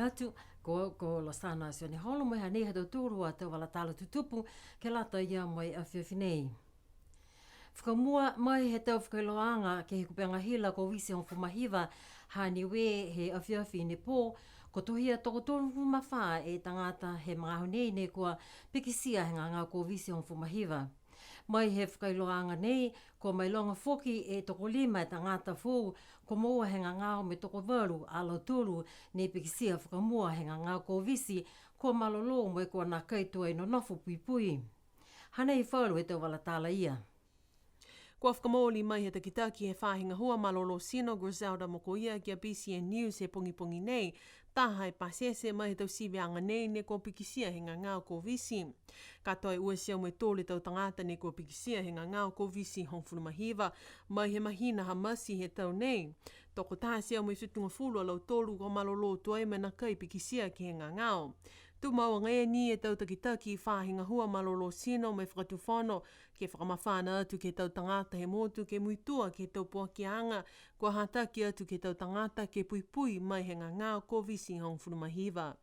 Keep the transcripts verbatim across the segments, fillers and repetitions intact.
Atu, ko, ko Losana Sioneholo mo e hanei ha tautolu a tau vala tala tutupu ke lata ia mo e afiafi nei. Fakamua mai he tau fakailoaaga ke he kupega hila Koviti hogofulu ma hiva ha Niue he afiafi ne pō, ko tohia tokotolu ma fā e tagata he magaaho nei ne kua pikitia he gagao Koviti hogofulu ma hiva. Mai he fakailoaaga nei, kua mailoga foki e tokolima e tagata foou, kua moua he gagao mo e tokovalu a lautolu ne pikitia fakamua he gagao Koviti, kua malolō mo e kua nākai tuai nonofo puipui. Hanei falu e tau vala tala ia. Kua fakamooli mai he takitaki he faahi gahua malolō tino Griselda Mokoia ki a B C N News he pogipogi nei, taha e pasese mai he tau siviaga nei ne kua pikitia he gagao Koviti. Ka toe ua e teau mo e tolu e tau tagata ne kua pikitia he gagao Koviti hogofulu ma hiva, mai he mahina ha Mati he tau nei. Tokotaha e teau mo e fitugofulu a lautolu kua malolō tuai mo e nākai pikitia ke he gagao. Tumau agaia ni e tau takitaki faahi gahua malolō tino mo e fakatufono, ke fakamafana atu ke he tau tagata he motu ke muitua ke he tau poakiaga, kua hataki atu ke he tau tagata ke puipui mai he gagao Koviti hogofulu ma hiva.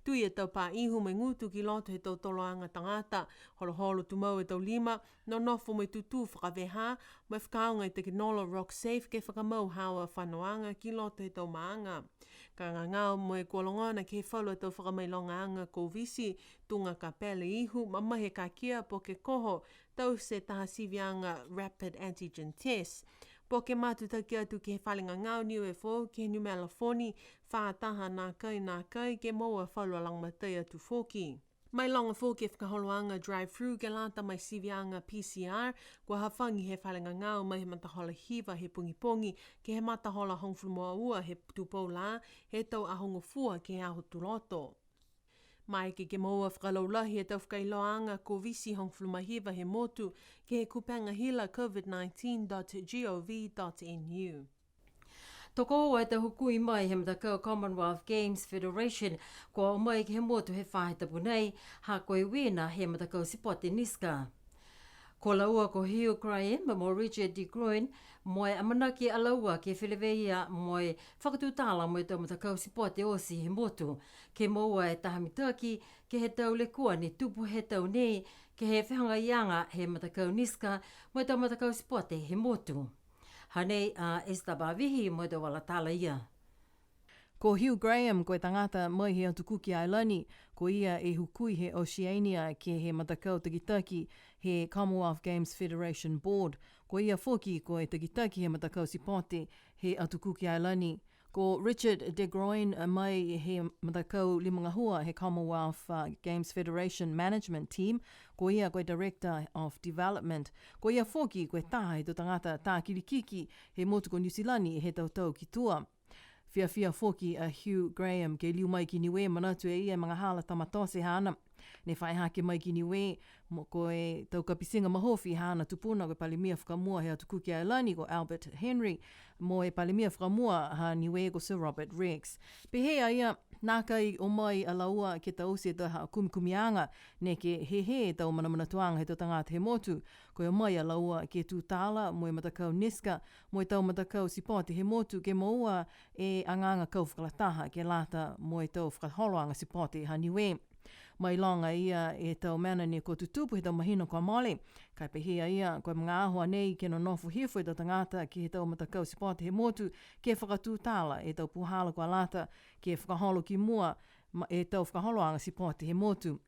Tui e tau pā ihu mo e gutu ki loto he tau toloaga tagata, holoholo tumau e tau lima, nonofo mo e tutū fakavehā, mo e fakaaoga e tekenolo Rock Safe ke fakamau haau a fanoaga ki loto he tau maaga. Ka gagao mo e kua logona ke he falu a tau fakamailogaaga Koviti, tuga ka pele ihu, mamahi e kakia po ke koho, taute taha siviaga rapid antigen test. Po ke matutaki atu ke he fale gagao Niue Foou ke he numela foni, fā taha nākai nākai, ke moua falu a lagomatai atu foki. Mailoga foki e fakaholoaga drive-through ke lata mo e siviaga P C R, kua hafagi he fale gagao mai he matahola hiva he pogipogi, ke he matahola hogofulu ma ua he tupou lā, he tau aho gofua ke he aho Tuloto. Maeke ke moua fakalaulahi e tau fakailoaaga Koviti hogofulu ma hiva he motu, ke he kupega hila covid nineteen dot gov dot N U. Tokoua e tau hukui mai he matakau Commonwealth Games Federation, kua o mai ke he motu he faahi tapu nei, ha ko e uiina he matakau sipote NISCA. Ko laua ko Hugh Graham mo Richard de Groen, mo e amanaki a laua ke feleveia mo e fakatutala mo e tau matakau sipote oti he motu, ke moua e taha mitaki ke he tau lekua ne tupu he tau nei, ke he fehagaiaga he matakau NISCA mo e tau matakau sipote he motu. Hanei a Esther Pavihi mo e tau vala tala ia. Ko Hugh Graham, ko e tagata mai he Atu Kuki Ailani, ko ia e hukui he Oceania ke he matakau takitaki he Commonwealth Games Federation Board. Ko ia foki ko e takitaki he matakau sipote he Atu Kuki Ailani. Ko Richard de Groen, mai he matakau lima gahua he Commonwealth, uh, Games Federation Management Team, ko ia ko e Director of Development. Ko ia foki ko e taha he tau tagata tā kilikiki he motu ko Niu Silani he tau tau ki tua. Fiafia foki a Hugh Graham ke liu mai ki Niue, manatu e ia e magahala tama tote haana. Ne fai hake mai ki Niue, mo, ko e tau kapitiga mahofi haana tupuna, ko e Palemia fakamua he Atu Kuki Ailani ko Albert Henry, mo e Palemia fakamua ha Niue ko Sir Robert Rex. Pehē a ia, nākai o mai a laua ke taute e tau kumikumiaga, neke hehē e tau manamanatuaga he tau tagata he motu, ko e o mai a laua ke tutala mo e matakau NISCA, mo e tau matakau sipote he motu ke moua e agaaga kau fakalataha ke lata mo e tau fakaholoaga sipote ha Niue. Mailoga e ia e tau mena ne kua tutupu he tau mahina kua mole. Ka e pehē a ia, ko e magaaho a nei ke nonofo hifo e tau tagata ke he tau matakau sipote he motu, ke fakatutala e tau puhala kua lata ke fakaholo ki mua, ma, e tau fakaholoaga sipote he motu.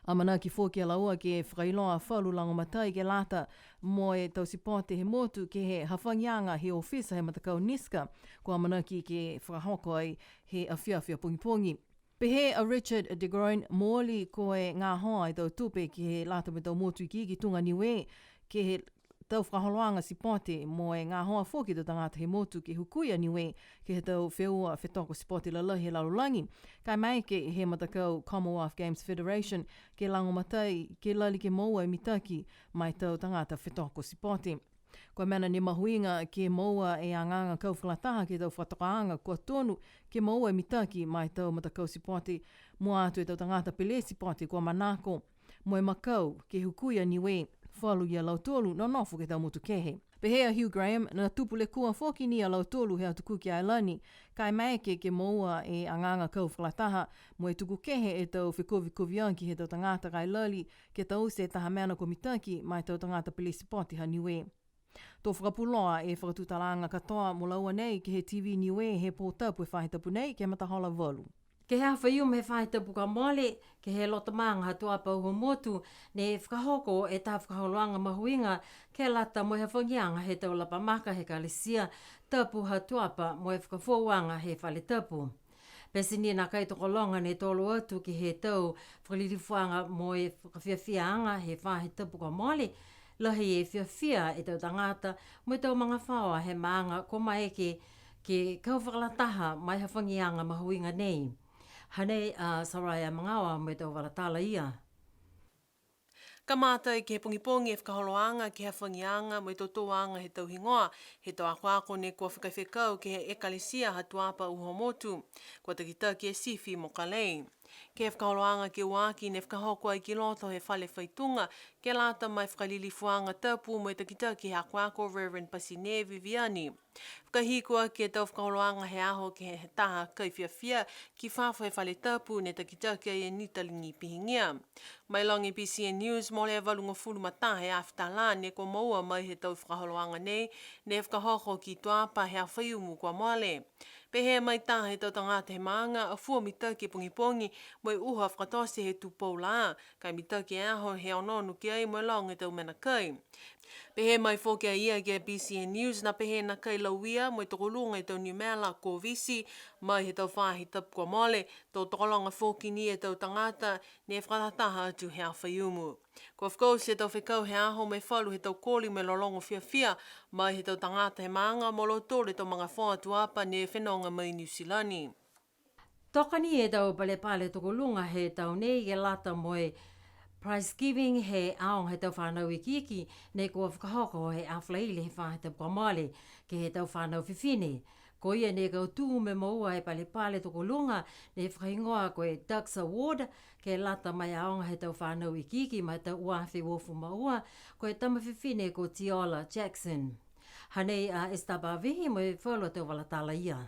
Amanaki foki a laua ke fakailoa falu lagomatai ke lata mo e tau sipote he motu ke he hafagiaga he ofisa he matakau NISCA, kua amanaki ke fakahoko ai he afiafi a pogipogi. Pehē a Richard de Groen, mooli ko e gahoa e tau tupe ke he lata mo e tau motu ikiiki tuga Niue, ke he tau fakaholoaga sipote mo e gahoa foki e tau tagata he motu ke hukui a Niue ke he tau feua fetoko sipote lalahi he lalolagi. Ka e maeke he matakau Commonwealth Games Federation ke lagomatai, ke lali ke moua e mitaki ma e tau tagata fetoko sipote. Ko e mena ne mahuiga ke moua e agaaga kau fakalataha ke he tau fakatokaaga kua tonu ke moua e mitaki ma e tau matakau sipote, mua atu e tau tagata pele sipote kua manako. Mo e makau ke hukui a Niue, falu ia lautolu, nonofo ke he tau motu kehe. Pehē a Hugh Graham, na tupu lekua foki ni a lautolu he Atu Kuki Ailani, ka e maeke ke moua e agaaga kau fakalataha, mo e tuku kehe e tau fekovikoviaki he tau tagata ka e lali, ke taute e taha mena kua mitaki, ma e tau tagata peleti poti ha Niue. To fakapuloa e fakatutalaaga katoa mo laua nei ke he T V Niue he pō tapu he faahi tapu nei ke he matahola valu. Ke he aho Faiumu he faahi tapu kua mole, ke he loto maaga ha Tuapa Uhomotu, ne fakahoko e taha fakaholoaga mahuiga, ke lata mo e hafagiaga he tau lapa maka he Ekalesia Tapu ha Tuapa mo e fakafoouaga he fale tapu. Pete ni nākai tokologa ne tolo atu ke he tau fakalilifuaga mo e fakafiafiaaga he faahi tapu kua mole, lahi e fiafia e tau tagata mo e tau magafaoa he maaga kua maeke ke kau fakalataha ma e hafagiaga mahuiga nei. Hanei a Soraya Magaoa mo e tau vala tala ia. Kamata ai ke he pogipogi e fakaholoaga ke he hafagiaga mo e totouaga he tau higoa he tau akoako ne kua fekafekau ke he Ekalesia ha Tuapa Uhomotu. Kua takitaki e Sifi Mokalei. Ke he fakaholoaga ke ua aki ne fakahoko ai ki loto he fale faituga, ke lata ma e fakalilifuaga tapu mo e takitaki he akoako Reverend Pasine Viviani. Fakahiku aki e tau fakaholoaga he aho ke he taha kai fiafia ki fafo he fale tapu ne takitaki ai e Nitaligi Pihigia. Mailoga e B C N News, mole e valugofulu ma taha e afe tālā ne kua moua mai he tau fakaholoaga nei, ne fakahoko ki Tuapa he aho Faiumu kua mole. Pehē mai taha he tau tagata he maaga, a fua mitaki e pogipogi, mo e uha fakatote he tupou lā, ka e mitaki e aho he onoono ki ai mo e loga e tau mena kai. Pehē mai foki a ia ki a B C N News, na pehē nākai lauia mo e tokoluga e tau numela Koviti mai he tau faahi tapu kua mole, to tokologa foki ni e tau tagata ne fakalataha atu he aho Faiumu. Kua fakaoti e tau fekau he aho mo e falu he tau koli mo e lologo fiafia mai he tau tagata he maaga mo lautolu e tau magafaoa Tuapa ne fenoga mai Niu Silani. Toka ni e tau palepale tokoluga he tau nei ke lata mo e prize giving he aoga he tau fanau ikiiki, ne kua fakahoko he aho Falaile he faahi tapu kua mole ke he tau fanau fifine. Ko ia ne kautū mo e moua e palepale tokoluga ne fakahigoa ko e Dux Award, ke lata mo e aoga he tau fanau ikiiki ma e tau ua afe uafulu ma ua, ko e tama fifine ko Tiola Jackson. Hanei a Esther Pavihi mo e falu a tau vala tala ia.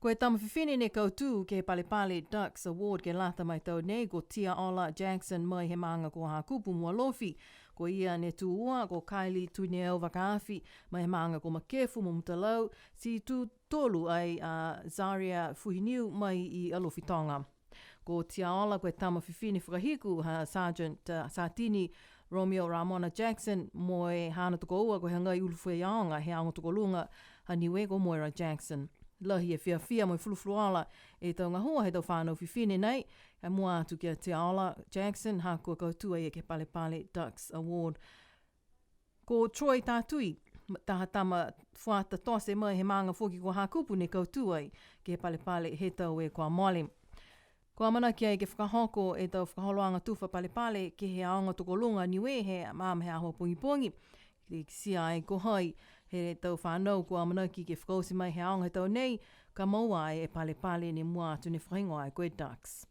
Ko e tama fifine ne kautū ke he palepale Dux Award ke lata ma e tau nei ko Tiola Jackson mai he maaga ko Hakupu mo Alofi. Ko ia ne tū ua ko Kylie Tuineo Vakaafi mai he maaga ko Makefu mo Mutalau, ti tū tolu ai a Zaria Fuhiniu mai i Alofi Toga. Ko Tiola ko e tama fifine fakahiku ha Sergeant, uh, Satini Romeo Ramona Jackson, mo e haana tokoua ko e hagai ulu faiaoga he aoga tokoluga ha Niue ko Moira Jackson. Lahi e fiafia mo e fulufuluola e tau gahua he tau fanau fifine nei, ka e mua atu ki a Tiola Jackson, ha kua kautū a ia ke he palepale Dux Award. Ko Troy Tatui, taha tama fuata tote mai he maaga foki ko Hakupu ne kautū ai ke he palepale he tau e kua mole. Kua amanaki ai ke fakahoko e tau fakaholoaga tufa palepale ke he aoga tokoluga Niue he magaaho he aho pogipogi. Ke kitia ai ko hai he tau fanau kua amanaki ke fakaoti mai he aoga he tau nei, ka moua ai e palepale ne mua atu ne fakahigoa ai ko e Dux.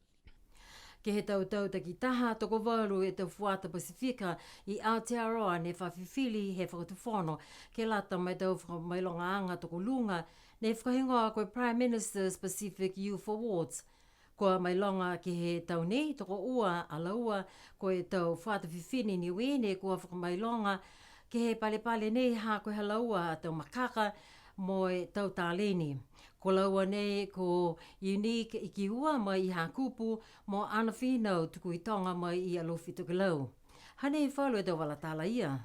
Ke he tau tau takitaha, tokovalu e tau fuata Pasifika i Aotearoa ne fakafifili he fakatufono ke lata mo e tau fakamailogaaga tokoluga ne fakahigoa ko e Prime Minister's Pacific Youth Awards. Kua mailoga ke he tau nei, tokoua a laua ko e tau fuata fifine Niue ne kua fakamailoga ke he palepale nei ha ko e ha laua a tau makaka mo e tau taleni. Ko laua nei ko Unique Ikiua mai i Hakupu mo Ana Finau Tukuitoga mai i Alofi Tokelau. Hanei falu e tau vala tala ia.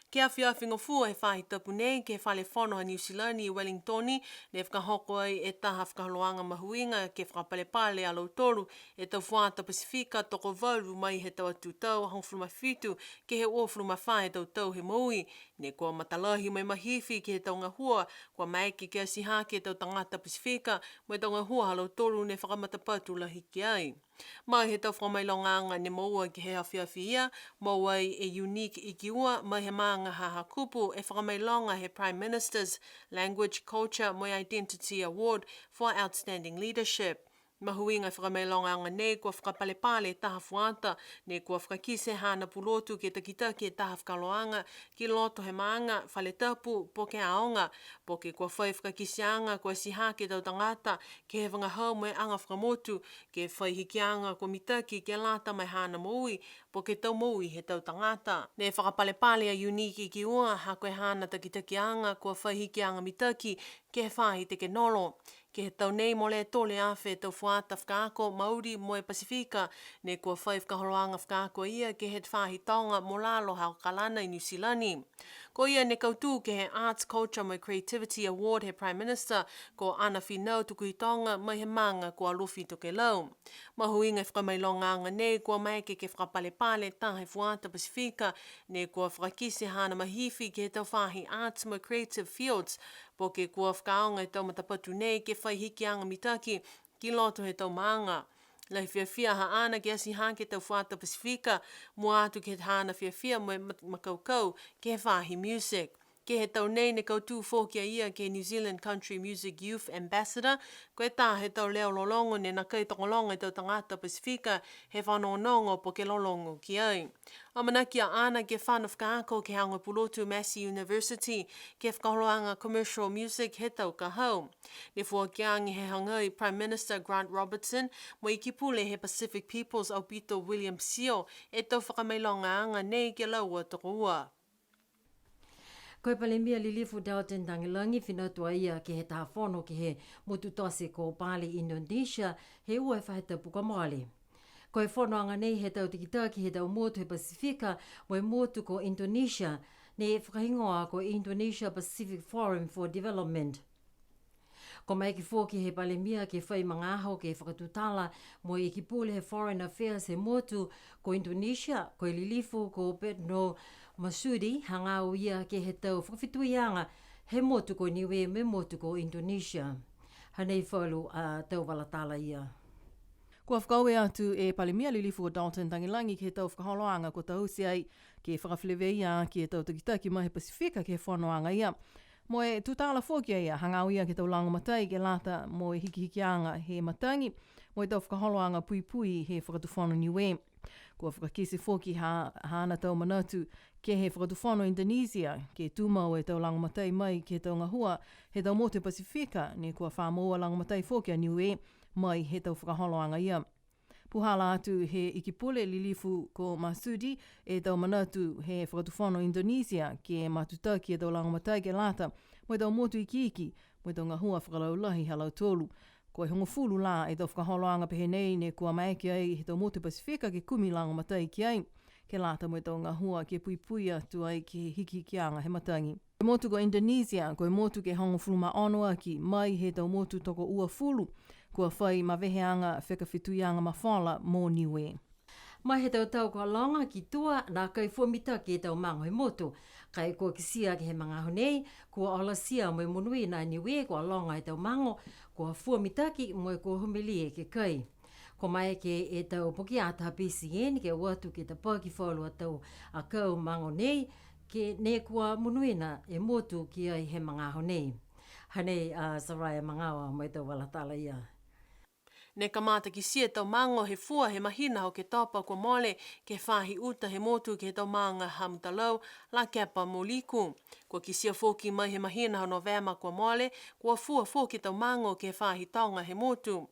Ke he afiafi Gofua he faahi tapu nei, ke he Fale Fono ha Niu Silani i Wellington, ne fakahoko ai e taha fakaholoaga mahuiga ke fakapalepale a lautolu e tau fuata Pasifika tokovalu mai he tau atu tau hogofulu ma fitu ke he uafulu ma fā he tau tau he moui, ne kua matalahi mo e mahifi ke he tau gahua kua maeke ke atihake e tau tagata Pasifika mo e tau gahua ha lautolu ne fakamatapatu lahi ki ai. Mai he tau fakamailogaaga ne moua ke he afiafi ia, moua ai e Unique Ikiua mai he maaga ha Hakupu e fakamailoga he Prime Minister's Language, Culture mo e Identity Award for Outstanding Leadership. Mahuiga e fakamailogaaga nei kua fakapalepale e taha fuata, ne kua fakakite haana pulotu ke takitaki e taha fakaholoaga ki loto he maaga, fale tapu, po ke aoga, po ke kua fai fakakiteaga kua ati hake e tau tagata ke he vagahau mo e aga fakamotu, ke fai hikiaga kua mitaki ke lata mo e haana moui, po ke tau moui he tau tagata. Ne fakapalepale a Unique Ikiua, ha ko e haana takitakiaga kua fai hikiaga mitaki ke he faahi tekenolo. Ke he tau nei, molea e tolu e afe e tau fuata fakaako Maori mo e Pasifika, ne kua fai fakaholoaga fakaako a ia ke he faahi toga mo lalo ha Okalana i Niu Silani. Ko ia ne kautū ke he Arts, Culture mo e Creativity Award he Prime Minister, ko Ana Finau Tukuitonga mai he maaga ko Alofi Tokelau. Mahuiga e fakamailogaaga nei kua maeke ke fakapalepale taha e fuata Pasifika, ne kua fakakite haana mahifi ke he tau faahi arts mo e creative fields, po ke kua fakaaoga e tau matapatu nei ke fai hikiaga mitaki ki loto he tau maaga. Lahi fiafia haana ke ati hake e tau fuata Pasifika, mua atu ke he haana fiafia mo e ma-, makaukau ke he faahi music. Ke he tau nei ne kautū foki a ia ke he New Zealand Country Music Youth Ambassador, ko e taha he tau leo lologo ne nākai tokologa e tau tagata Pasifika he fanogonogo po ke lologo ki ai. Amanaki a Ana ke fano fakaako ke he aoga pulotu Massey University, ke he fakaholoaga commercial music he tau ka hau. Ne foaki age he hagai Prime Minister Grant Robertson mo e Ikipule he Pacific Peoples Aupito William Sio e tau fakamailogaaga nei ke laua tokoua. Ko e Palemia Lilifu Dalton Tagelagi finatu a ia ke he taha fono ke he motu tote ko Bali, Indonesia, he ua e faahi tapu kua mole. Ko e fonoaga nei he tau takitaki he tau motu he Pasifika mo e motu ko Indonesia, ne fakahigoa ko Indonesia Pacific Forum for Development. Kua maeke foki he Palemia ke fai magaaho ke fakatutala mo e Ikipule he Foreign Affairs he motu ko Indonesia, ko e Lilifu ko Retno Marsudi, hagaao ia ke he tau fakafetuiaga he motu ko Niue mo e motu ko Indonesia. Hanei falu a tau vala tala ia. Kua fakaaue atu e Palemia Lilifu ko Dalton Tagelagi ke he tau fakaholoaga kua taute ai ke fakafeleveia aki e tau takitaki mai he Pasifika ke he fonoaga ia. Mo e tutala foki a ia, hagaao ia ke he tau lagomatai ke lata mo e hikihikiaga he matagi, mo e tau fakaholoaga puipui he Fakatufono Niue. Kua fakakite foki ha, haana tau manatu ke he Fakatufono Indonesia, ke tumau e tau lagomatai mai ke he tau gahua he tau motu he Pasifika, ne kua fa moua lagomatai foki a Niue mai he tau fakaholoaga ia. Puhala atu he Ikipule Lilifu ko Marsudi e tau manatu he Fakatufono Indonesia ke matutaki e tau lagomatai ke lata mo e tau motu ikiiki, mo e tau gahua fakalaulahi ha lautolu. Ko e hogofulu la e tau fakaholoaga pehē nei ne kua maeke ai he tau motu Pasifika ke kumi lagomatai ki ai, ke lata mo e tau gahua ke puipui atu ai ke he hikihikiaga he matagi. Ko e motu ko Indonesia, ko e motu ke hogofulu ma ono aki mai he tau motu tokouafulu kua fai maveheaga fakafetuiaga mafola mo Niue. Mai he tau tau kua loga ki tua, nākai fua mitaki e tau mago he motu. Ka e kua kitia ke he magaaho nei, kua olatia mo e monuina a Niue kua loga e tau mago, kua fua mitaki mo e kua humelie ke kai. Kua maeke e tau pokiata ha B C N ke o atu ke tapaki falu a tau akau mago nei, ke ne kua monuina e motu ki ai he magaaho nei. Hanei a Soraya Magaoa mo e tau vala tala ia. Ne kamata kitia e tau mago he fua he mahina Oketopa kua mole, ke he faahi uta he motu ke he tau maaga ha Mutalau, Lakepa mo Liku. Kua kitia foki mai he mahina Novema kua mole, kua fua foki e tau mago ke he faahi toga he motu.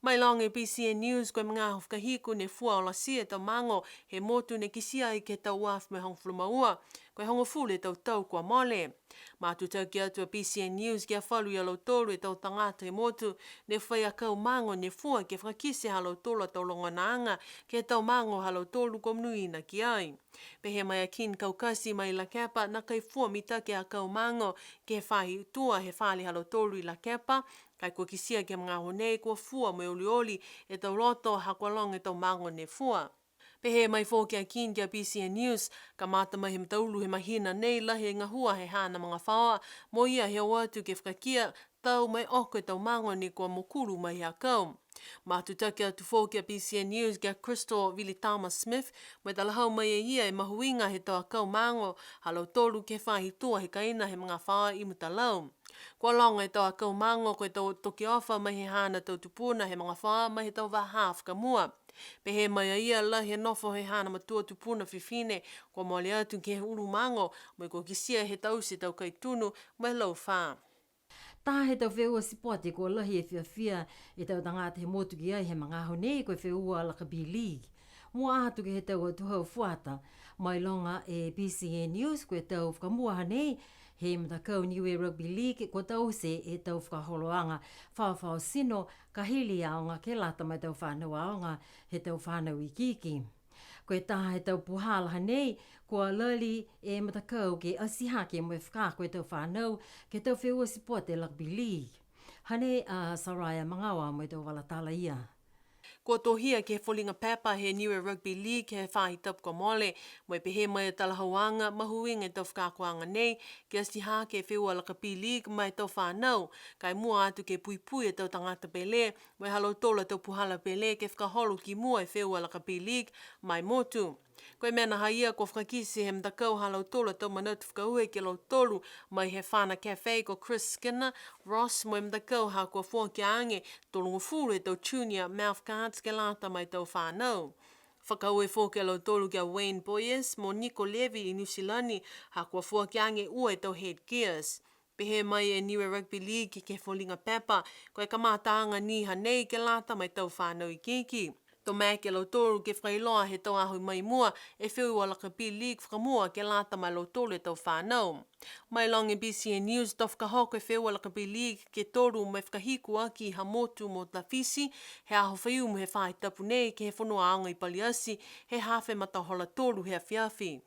Mailoga e B C N News, ko e magaaho fakahiku ne fua olatia e tau mago he motu ne kitia ai ke he tau ua afe mo e hogofulu ma ua, ko e hogofulu e tau tau kua mole. Matutaki atu a B C N News ki a falu ia lautolu e tau tagata he motu ne fai akau mago ne fua ke fakakite ha lautolu a tau logonaaga ke he tau mago ha lautolu kua monuina ki ai. Pehē mai a Kin Kaukasi mai Lakepa, nākai fua mitaki e akau mago ke he faahi tua he fale ha lautolu i Lakepa, ka e kua kitia ke he magaaho nei kua fua mo e olioli e tau loto ha kua loga e tau mago ne fua. Pehē mai foki a Kin ki a B C N News, kamata mai he mataulu he mahina nei lahi e gahua he haana magafaoa mo ia he o atu ke fakakia tau mo e oko e tau mago ne kua mokulu mai he akau. Matutaki atu foki a B C N News ki a Crystal Vilitama Smith, mo e talahau mai e ia e mahuiga he tau akau mago ha lautolu ke he faahi tua he kaina he magafaoa i Mutalau. Kua loga e tau akau mago ko e tau tokiofa mai he haana tau tupuna he magafaoa mai he tau vahā fakamua. Pehē mai a ia lahi e nofo he haana matua tupuna fifine kua mole atu ke he ulu mago, mo e kua kitia he taute tau kaitunu mo e laufā. Taha he tau feua sipote kua lahi e fiafia e tau tagata he motu ki ai he magaaho nei ko e feua Lakapi League. Mua atu ke he tau atuhau fuata, mailoga e B C N News ko e tau fakamua hanei he matakau Niue Rugby League kua taute e tau fakaholoaga faofao tino ka hili aoga ke lata mo e tau fanau aoga he tau fanau ikiiki. Ko e taha he tau puhala hanei, kua lali e matakau ke ati hake mo e fakaako e tau fanau ke he tau feua sipote Lakapi League. Hanei a Saraia Magaoa mo e tau vala tala ia. Kua tohia ke he foliga pepa he Niue Rugby League he faahi tapu kua mole, mo e pehē mai e talahauaga mahuiga e tau fakaakoaga nei, ke ati hake e feua Lakapi League ma e tau fanau, ka e mua atu ke puipui e tau tagata pele, mo e ha lautolu a tau puhala pele ke fakaholo ki mua e feua Lakapi League ma e motu. Ko e mena ha ia kua fakakite he matakau ha lautolu a tau manatu fakaaue ki a lautolu mai he Fana Cafe ko Chris Skinner Ross mo e matakau ha kua foaki age tolugofulu e tau junior mouth guards ke lata mo e tau fanau. Fakaaue foki a lautolu ki a Wayne Boyes mo Nico Levy i Niu Silani ha kua foaki age ua e tau headgears. Pehē mai e Niue Rugby League ke he foliga pepa, ko e kamataaga ni hanei ke lata mo e tau fanau ikiiki. To maeke a lautolu ke fakailoa he tau aho i mua e feua Lakapi League fakamua ke lata mo lautolu e tau fanau. Mailoga e B C N News to fakahoko e feua Lakapi League ke tolu mo e fakahiku aki ha motu mo Tafiti he aho Faiumu he faahi tapu nei ke he fonua aoga i Paliati he hafa e matahola tolu he afiafi.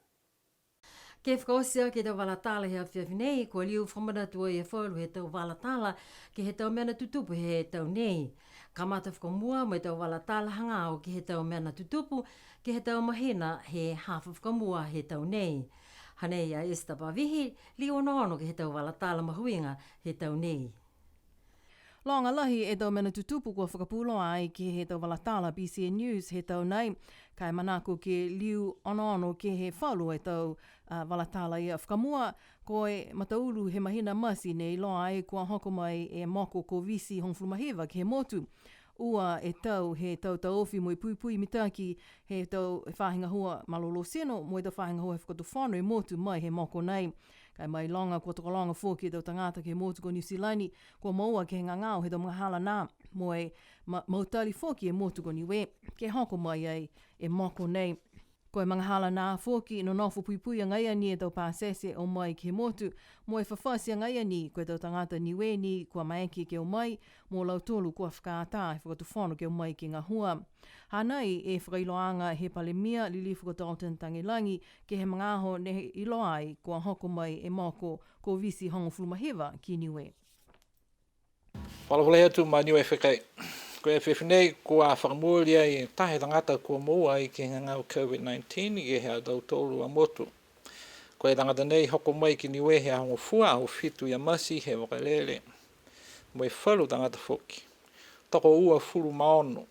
Ke fakaoti aki e tau vala tala he afiafi nei, kua liu fakamanatu ai e falu he tau vala tala ke he tau mena tutupu he tau nei. Kamata fakamua mo e tau vala tala hagaao ke he tau mena tutupu ke he tau mahina he hafa fakamua he tau nei. Hanei a Esther Pavihi, liu onoono ke he tau vala tala mahuiga he tau nei. Loga lahi e tau mena tutupu kua fakapuloa ai ke he tau vala tala B C N News he tau nei, ka e manako ke liu onoono ke he falu e tau, a, vala tala ia. Fakamua, ko e mataulu he mahina Mati ne iloa ai kua hoko mai e moko Koviti hogofulu ma hiva ke he motu. Ua e tau he tau taofi mo e puipui mitaki he tau faahi gahua malolō tino mo e tau faahi gahua he fakatufono e motu mai he moko nei. Ka e mailoga kua tokologa foki e tau tagata ke he motu ko Niu Silani, kua moua ke he gagao he tau magahala nā, mo e ma-, mautali foki e motu ko Niue ke hoko mai ai e moko nei. Ko e magahala nā foki, nonofo puipui agaia ni e tau pasese o mai ke he motu, mo e fafati agaia ni ko e tau tagata Niue ni kua maeke ke o mai, mo lautolu kua fakaatā he fakatufono ke o mai ke gahua. Hanei e fakailoaaga he Palemia, Lilifu ko Dalton Tagelagi, ke he magaaho ne iloa ai kua hoko mai e moko Koviti hogofulu ma hiva ki Niue. Fakaalofa lahi atu ma Niue F K. Ko e afiafi nei kua fakamooli ai e taha e tagata kua moua ai ke he gagao COVID nineteen ke he ha tautolu a motu. Ko e tagata nei hoko mai ki Niue he aho Gofua, aho fitu ia Mati he vakalele. Mo e falu tagata foki. Tokouafulu ma ono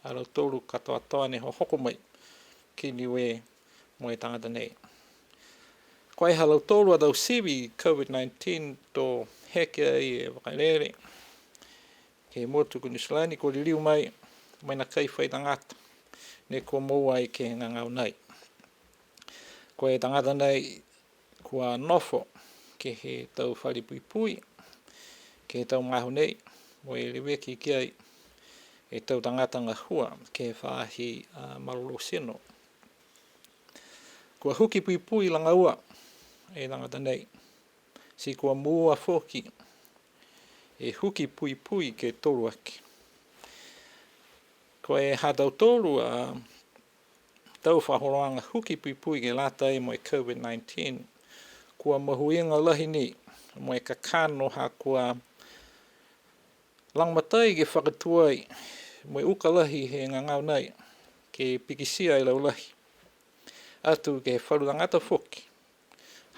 a lautolu katoatoa ne hohoko mai ki Niue mo e tagata nei. Ko e ha lautolu a tau sivi COVID nineteen to heke ai e vakalele ke he motu ko Niu Silani, kua liliu mai, mai nākai fai tagata ne kua moua ai ke he gagao nei. Ko e tagata nei kua nofo ke he tau fale puipui, ke he tau magaaho nei, mo e leveki ki ai e tau tagata gahua ke he faahi, a, malolō tino. Kua huki puipui laga ua e tagata nei, ti kua moua foki e huki puipui ke tolu aki. Ko e ha tautolu a tau fakaholoaga huki puipui ke lata ai mo e COVID nineteen, kua mahuiga lahi ni mo e kakano ha kua lagomatai ke fakatū ai mo e uka lahi he gagao nei ke pikitia e laulahi atu ke he falu tagata foki.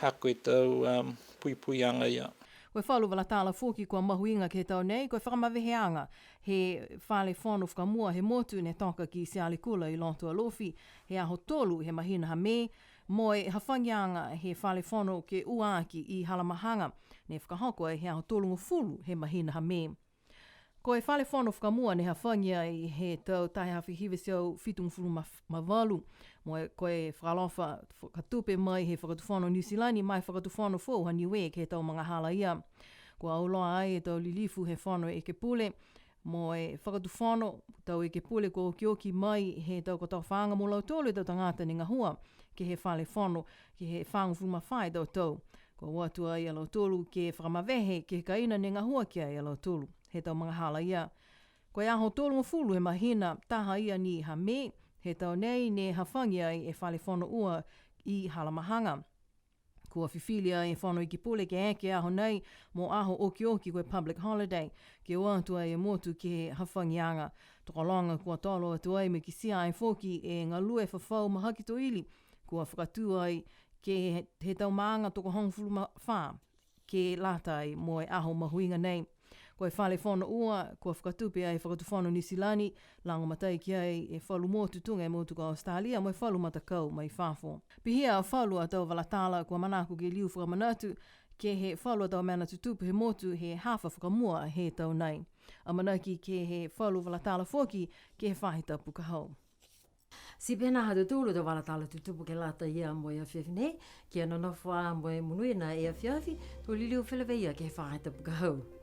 Ha ko e tau, um, puipuiaga ia. Ko e falu vala tala foki kua mahuiga ke he tau nei, ko e fakamaveheaga he fale fono fakamua he motu ne toka ki Sialekula i loto Alofi, he aho tolu he mahina ha Me, mo e hafagiaga he fale fono ke ua aki i Halamahaga, ne fakahoko ai he aho tolugofulu he mahina ha Me. Ko e fale fono fakamua ne hafagi ai he tau taha e afe hiva e teau fitugofulu ma, ma valu, mo e ko e fakaalofa fakatupe mai he Fakatufono Niu Silani, mo e Fakatufono foou ha Niue ke he tau magahala ia. Kua auloa ai e tau lilifu he fono ekepule, mo e Fakatufono, tau ekepule kua okioki mai he tau kotofaaga mo lautolu e tau tagata ne gahua ke he fale fono, ke he fagofulu ma fā e tau tau. Kua o atu ai a lautolu ke fakamavehe ke he kaina ne gahua ki ai a lautolu he tau magahala ia. Ko e aho tolugofulu he mahina taha ia ni ha Me, he tau nei ne hafagi ai e fale fono ua i Halamahaga. Kua fifili ai e Fono Ekepule ke eke aho nei mo aho okioki ko e public holiday, ke o atu ai e motu ke he hafagiaga. Tokologa kua tolo atu ai mo e kitia ai foki e galue fafau mahaki toili, kua fakatū ai ke he, he tau maaga tokohogofulu ma fā, ke lata ai mo e aho mahuiga nei. Ko e fale fono ua, kua fakatupe ai e Fakatufono Niu Silani, lagomatai ki ai e falu motu tuga e motu ko Australia, mo e falu matakau mai fafo. Pihia falu a tau vala tala kua manako ke liu fakamanatu, ke he falu a tau mena tutupu he motu he hafa fakamua he tau nei. Amanaki ke he falu vala tala foki ke he faahi tapu ka hau. Ti pihia ha tautolu a tau vala tala tutupu ke lata ia mo e afiafi nei, kia nonofo ā mo e monuina e afiafi, to liliu feleveia ke he faahi tapu ka hau.